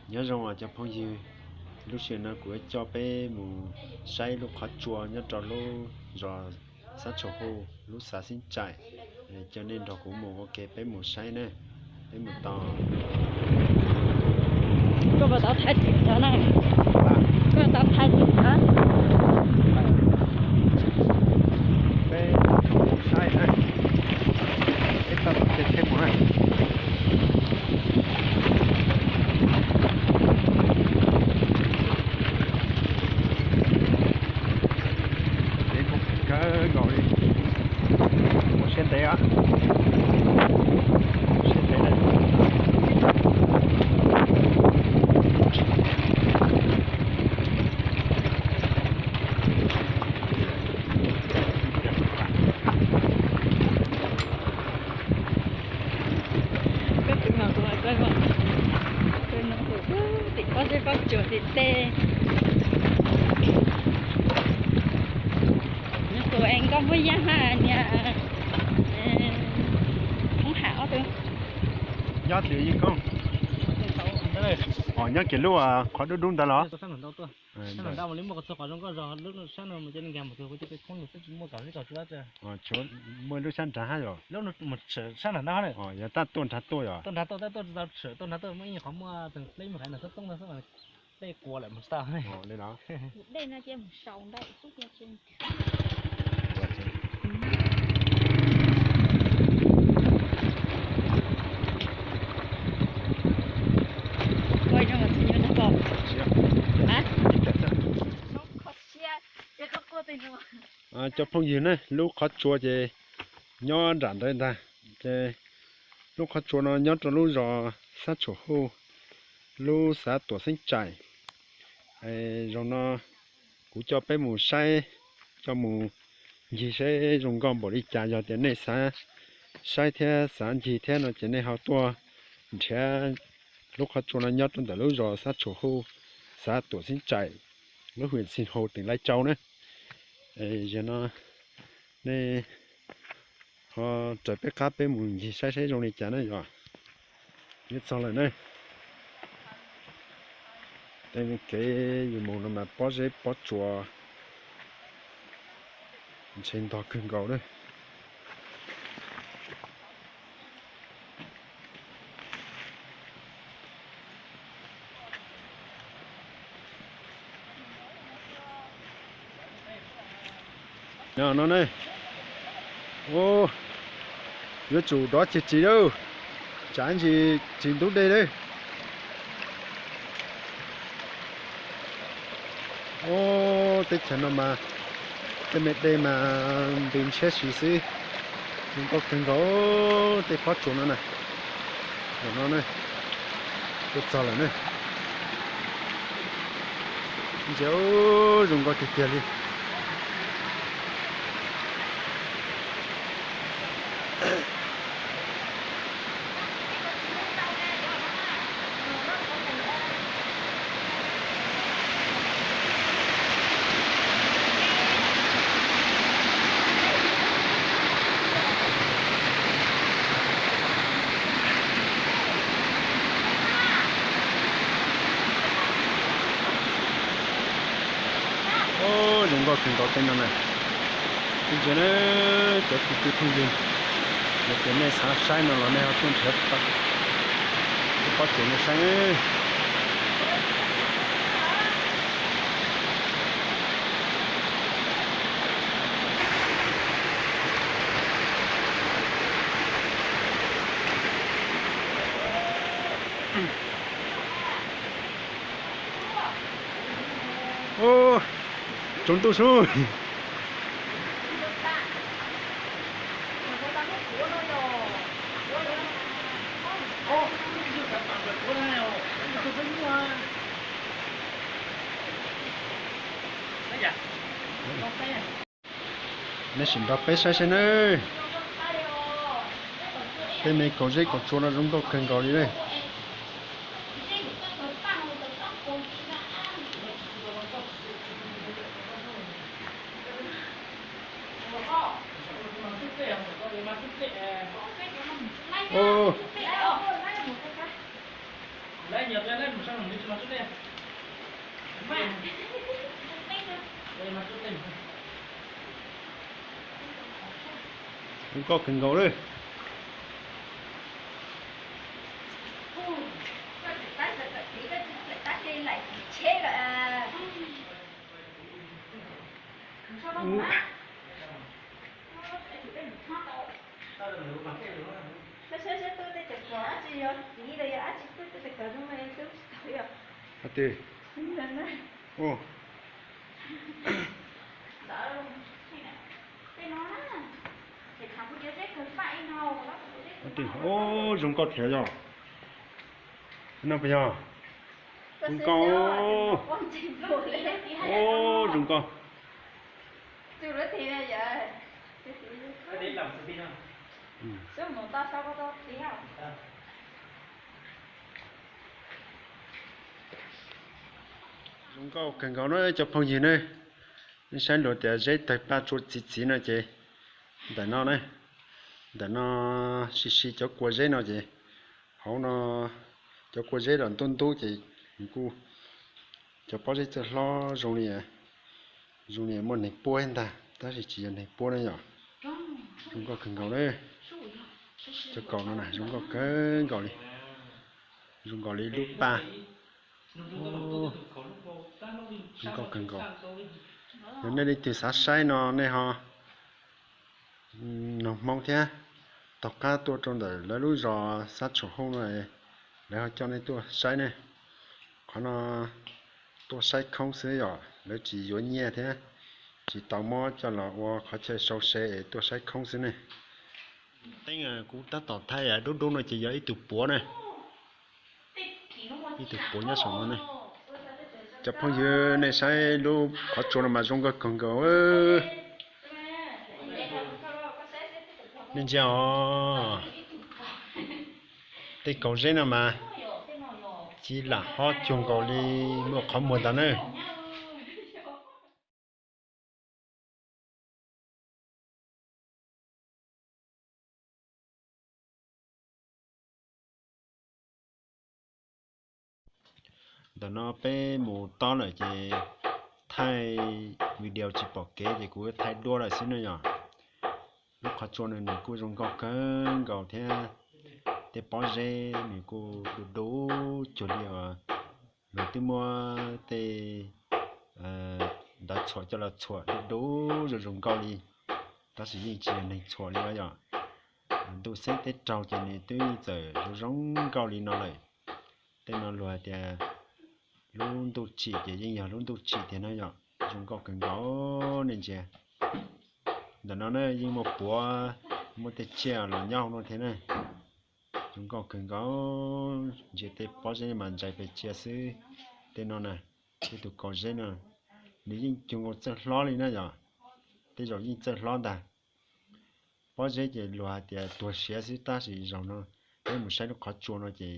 Nyob zoo os cov phooj ywg, lub sij hawm no kuv yuav coj peb mus saib lub qhov tsua nyob rau lub zos Xab Tshua Hu, lub xav Xeeb Tsaim. Coj nej nrog kuv mus ua ke peb mus saib na, peb mus tau. Koj puas tau thaij tim no na? Koj tau thaij tim no? Peb mus saib na, peb tau tus tsheb mus na. Kawg nkaus li, mus siab ntev os, siab ntev na. Peb tus no kuv, tus no kuv tim pob zeb pob tsuas tim tej. Nws tus es nkauj muaj yaj mas niag Hmoob Ham ob tug. Nyob twg Yeej Koob? Os, nyob kiag lub qhov dub dub ntawd los? Sab nram ntawd mus li muaj qhov txhua qhov zoo nkauj zog, lub sab no mus ces nkag mus txog kuv cov peb khoob nws xwb tsis muaj kaum zeb kaum tsua. Muaj lub sab nrad hab yom? Lub no mus tshwm sab nram ntawd ne. Yog tab tuaj nrad tuaj yom? Tuaj nrad tuaj, tab tuaj tsis tau tshwm, tuaj nrad tuaj muaj ib nyuag qhov muaj tseem pleb mus hais nram txoob txoob ntawd xwb mas dej kuav lawm mus tsis tau. Dej no ces mus sau ntawd xwb. Cov phooj ywg ne, lub qhov tsua ces nyob nram ntawd ntag. Ces lub qhov tsua no nyob rau lub zos Xab Tshua Hu, lub xav Tuam Xeeb Tsaim. Zaum no kuv coj peb mus saib, coj mus ncig saib zoo nkauj npaum li cas. Yog tias nej xav saib thiab xav ncig thiab no ces nej ho tuaj nrhiav lub qhov tsua no nyob rau ntawm lub zos Xab Tshua Hu, xav Tuam Xeeb Tsaim, lub hwm Xij Hau, teem Laij Tsau na. Zaum no nej ho raws peb qab peb mus ncig saib saib zoo li cas na yom. Yuav txog lawm na. Tej kev yus mus no mas pob zeb pob tsuas ntshe ntog kawg nkaus na. No ne, yuav tsum dov ceg ris lawm, tsam ntsis tsis ntub dej lawm. Teb chaws no mas tej me dej mas ntws ntshiab si xwb. Zoo nkauj kawg nkaus tej pob tsuas no na. Zaum no ne, tuaj txog lawm ne. Ntsia, zoo nkauj tiag tiag li. Zoo nkauj kawg nkaus tej no na. Ib ntsis na, cov kwv tij phooj ywg, yog tias nej xav saib no los nej ho tuaj nrhiav pob tsuas no saib. Tsaus ntuj sub. Nej sim nrog peb saib saib nawb. Tej me kaum zeb kaum tsua no zoo nkauj kawg nkaus li ne. Zoo nkauj kawg nkaus lawm. Hais tias, hais tias, ub, zoo nkauj thiab yog. No puas yog? Zoo nkauj. Ub, zoo nkauj. Zoo nkauj kawg nkaus na cov phooj ywg na. Nej saib luag tias zeb tawg paj tsua txiv txiv no ces ntawm no na, ntawm no sib sib cov kua zeb no ces hauv no cov kua zeb los ntub ntub ces nws kuj, cov pob zeb txawj hlob zoo li, zoo li muaj neeg puab ntag tab sis tsis yog neeg puab na yom. Zoo nkauj kawg nkaus na. Cov kaus no na zoo nkauj kawg nkaus li, zoo nkaus li lub paj. Zoo nkauj kawg nkaus. Yog nej leej twg xav saib no nej ho nug Hmoob thiab, tom qab tuaj rau ntawm lawv lub zos Xab Tshua Hoob no, lawv ho coj nej tuaj saib ne. Qhov no tuaj saib khoob xwb yom, lawv tsis yuav nyiaj thiab tsis tau muab coj los ua qhov chaw sau se es tuaj saib khoob xwb ne. Teeb kuv tab tom thaij dub dub no ces yog ib tug puav na. Ib tug puav nyob saum no ne. Cov phooj ywg nej saib lub qhov tsua no mas zoo nkauj kawg nkaus. Nej ntsia os, tej kaus zeb no mas ci lam hob cuag nkaus li muaj qhov muag ntawd na. Ntawm no peb mus tob lawm ces thaij video tsis pom kev ces kuv thaij duab lawm xwb na yom. Lub qhov tsua no nws kuj zoo nkauj kawg nkaus thiab, tej pob zeb nws kuj du du cuag li uas luag twb muab tej ntawv txhuam coj los txhuam du du zoo zoo nkauj li, tab sis yeej tsis yog neeg txhuam li os yom. Ntuj xeeb teb raug ces nws twb txawm zoo zoo nkauj li no lawm. Tej no luag hais tias lub ntuj tsim ces yeej yog lub ntuj tsim tiag na yom. Zoo nkauj kawg nkaus, nej ntsia. Ntawm no na yeej muaj puav, muaj tej tsiaj los nyob hauv no thiab na. Zoo nkauj kawg nkaus, ntsia tej pob zeb mas ntsais pes tsawg xwb. Tej no na, tej tus kaus zeb no, nws yeej cuag nkaus txawj hlob li na yom. Tej zaum yeej txawj hlob ntag. Pob zeb ces luag hais tias tuag siav xwb tab sis zaum no peb mus saib lub qhov tsua no ces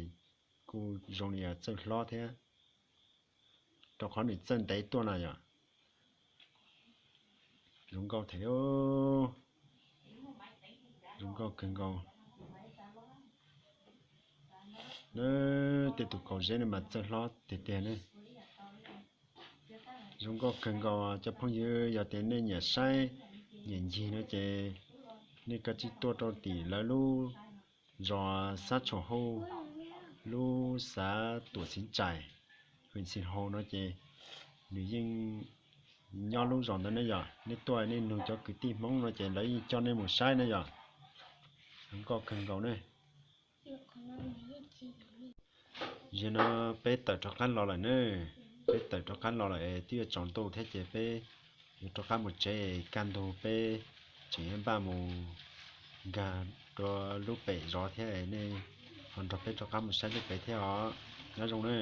kuj zoo li txawj hlob thiab, rau qhov nws txawj ntev tuaj na yom. Zoo nkauj thiab, zoo nkauj kawg nkaus. Tej tus kaus zeb no mas txawj hlob tiag tiag ne. Zoo nkauj kawg nkaus cov phooj ywg, yog tias nej nyiam saib nyiam ncig no ces nej kav tsij tuaj rau tim lawv lub zos Xab Tshua Hauj, lub xav Tuam Xeev Tsaim, hwm Xeev Haus no ces nws yeej nyob lub zos ntawd ne yom. Nej tuaj nej nug cov kwv tij Hmoob no ces lawv yeej coj nej mus saib ne yom. Zoo nkauj kawg nkaus ne. Zaum no peb tawm rov qab los lawm ne, peb tawm rov qab los lawm es twb yuav tsaus ntuj thiab ces peb yuav rov qab mus tsev, kaj ntug peb tseem yuav npaj mus nkag rau lub pem zos thiab, nej ho nrog peb rov qab mus saib lub pem thiab os. Nyob zoo ne.